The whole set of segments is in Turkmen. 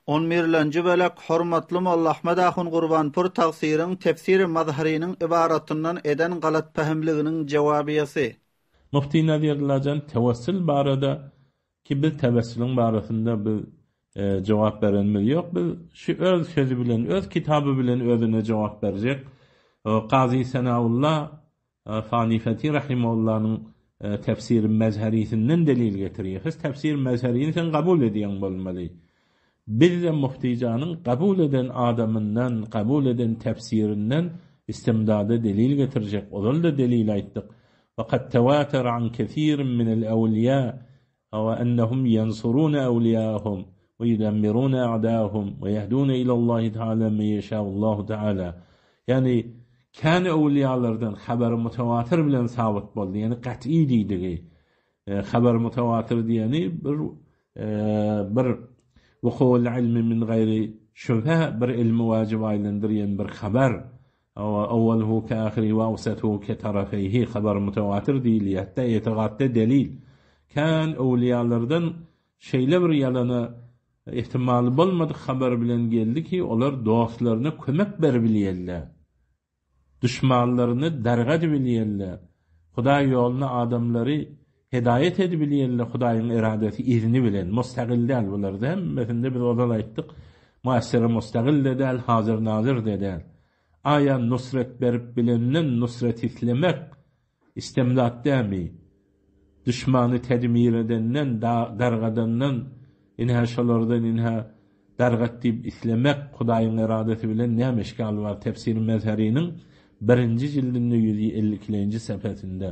On birlenji bölek Hormatly Molla Ahmet ahun Gurbanpur tagsyryň Tefsiri Mazharynyň ybaratyndan eden galatpähimliginiň jewabyýasy. Mufti Nazirullajan tewessül barada ki biz tewessüliň barasynda biz jogap berenimiz ýok biz şu öz sözi bilen öz kitaby bilen özüne jogap berjek Kazy Senaulla Fanifeti rahimahullanyň Tefsiri Mezherisinden delil getirýär. Siz Tefsiri Mezherini sen kabul edýäň bolmaly. Bizde Muftijanyň kabul eden adamyndan, kabul eden tefsirinden istimdada delil getirjek. Ozal-da delil aýtdyk. Ve kad tewatere an kesirin minel ewliýa Hawa ennehum ýensurune ewliýaehum we ýudemmirune a'daehum we ýehdune ilallahi teala men ýeşaullahu teala. Ýagny kän öwliýalardan habary mutawatyr bilen sabyt boldy. Ýagny gat'y diýdigi. Habar mutawatyr diýeni bir bir wukuul ilmi min gaýri şübhe bir ilmi wajyp aýlandyrýan bir habar. Hawa, owwaluhu ke ahirihi we awsatuhu ke tarafeýhi, habar mutawatyr diýilýär, hatda etigatda delil. Kän öwliýalardan şeýle bir ýalana ihtimaly bolmadyk habar bilen geldi ki, olar dostlaryna kömek beribilýärler, duşmanlaryny dargadybilýärler, Hudaý ýoluna adamlary Hedaýet edibilýänler Hudaýyň eradasy izni bilen, mustagyl däl bularda hemmesinde biz ozal aýtdyk, muassere mustagyl-da däl, hazyr-nazyr-da däl. Aýa nusret berip bilenden nusret islemek istemdat dämi? Duşmany tedmir edenden, dargadandan, ynha şolardan ynha dargat diýip islemek Hudaýyň eradasy bilen näme işgal bar? Tefsir Mezheriniň birinji jildinde 152-nji sepesinde.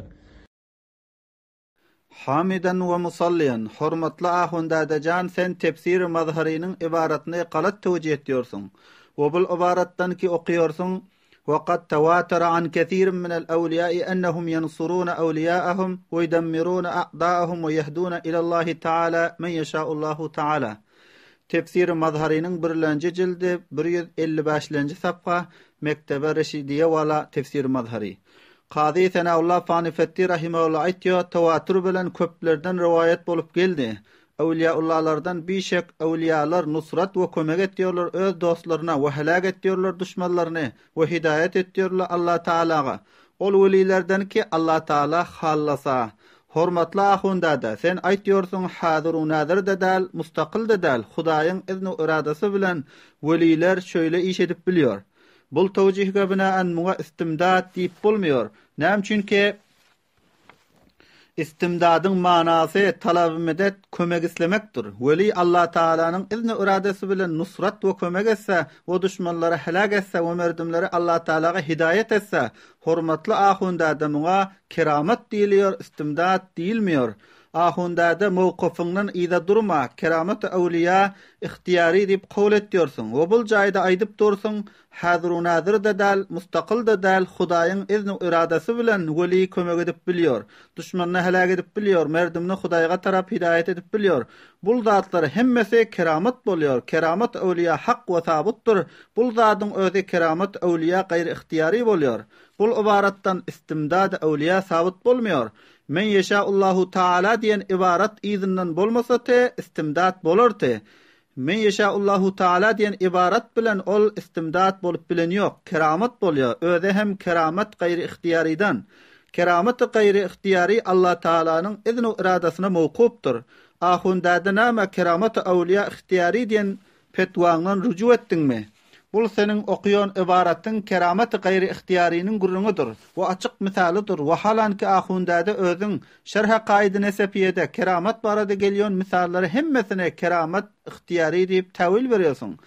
Hamiden we musalliýan, hormatly ahun dädejan sen tefsiri Mazharynyň ybaratyny galat töwjih etýorsyň. We bul ybaratdan ki okýorsyň, Wa kad tawatara an kesirin minel awliýai ennehum ýensuruna awliýaahum we ýudemmiruna a'daahum we ýehduna ilallahi taala men ýeşaullahu taala. Tefsiri Mazharynyň birlenji jildi 155-lenji sapha, Mektebe Reşidiýe wala Tefsiri Mazhary. Kazy Senaulla Fanifetti rahimehullah aýtýar, Tewatur bilen köplerden rowaýat bolup geldi. Öwliýaullalardan bişek öwliýalar nusrat we kömek etýärler öz dostlaryna we heläk etýärler duşmanlaryny we hidaýat etýärler Allah Taalaga. Ol welilerden ki Allah Taala hallasa. Hormatly ahun däde, sen aýtýorsyň hazyr-u-nazir-de däl, mustakyl-da däl, Hudaýyň izni-u-yradasy bilen weliler şöýle iş edip bilýär. Bul towjihge binaen muňa istimdad diýip bolmaýar. Näme üçinki istimdadyň manasy talaby-medet, kömek islemekdir. Weli Allatagalanyň izni-yradasy bilen nusrat we kömek etse we duşmanlary heläk etse we merdimleri Allatagalaga hidaýat etse, hormatly ahun däde muňa keramat diýilýär, istimdad diýilmeýär. Ahun däde mowkafyňdan yza durma, keramat-y öwliýa Ihtiýary diýip kabul etýärsiň we bul jaýda aýdyp dursuň, häzir-u-nazir-de däl, mustakyl-da däl, Hudaýyň izni-u-yradasy bilen weli kömek edip bilýär, duşmanyny heläk edip bilýär, merdimini Hudaýga tarap hidaýat edip bilýär. Bul zatlar hemmesi keramat bolýar, keramat öwliýa hak we sabytdyr, bul zadyň özi keramat öwliýa gaýry-ihtiýary bolýar. Bul ybaratdan istimdad-y öwliýa sabyt bolmaýar. Men ýeşaullahu taala diýen ybarat yzyndan bolmasa te istimdat bolar te. Men ýeşaullahu taala diýen ybarat bilen ol istimdat bolup bilen ýok, keramat bolýar, özi hem keramat gaýry ihtiýarydan. Keramaty gaýry ihtiýary Allah taalanyň izn-u yradasyna mowkupdyr. Ahun däde näme keramaty awliýa ihtiýary diýen Petwaňdan rüju etdiňmi? Bul seniň okýan ybaratyň keramaty gaýry ihtiýarynyň gürrüňidir we açyk mysalydyr, wahalanki ahundäde özüň Şerh Akaidi Nesefiýede keramat barada gelýän mysallary hemmesine keramat ihtiýary diýip täwil berýärsiň.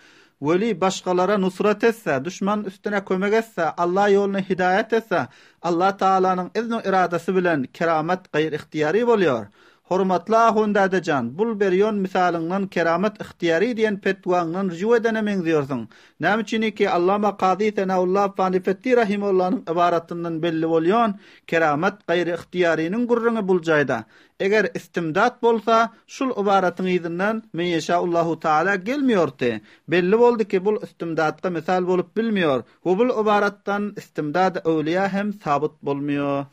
Weli başgalara nusrat etse, duşman üstüne kömek etse, Allah ýoluna hidaýat etse, Allah Tagalanyň izni yradasy bilen keramat gaýry ihtiýary bolýar. Hormatly ahun dädejan, bul berýon mysalyňdan keramat ihtiýary diýen petwaňdan rüju edene meňzeýorsyň. Näme üçiniki Allama Kazy Senaulla Fanifetti rahimullanyň ybaratyndan belli bolýan keramat gaýry ihtiýarynyň gürrüňi bul jaýda. Eger istimdat bolsa, şul ybaratyň yzyndan men ýeşaullahu taala gelmeýordy. Belli boldy ki bul istimdatga mysal bolup bilmeýor we bul ybaratdan istimdady öwliýa hem sabyt bolmaýor.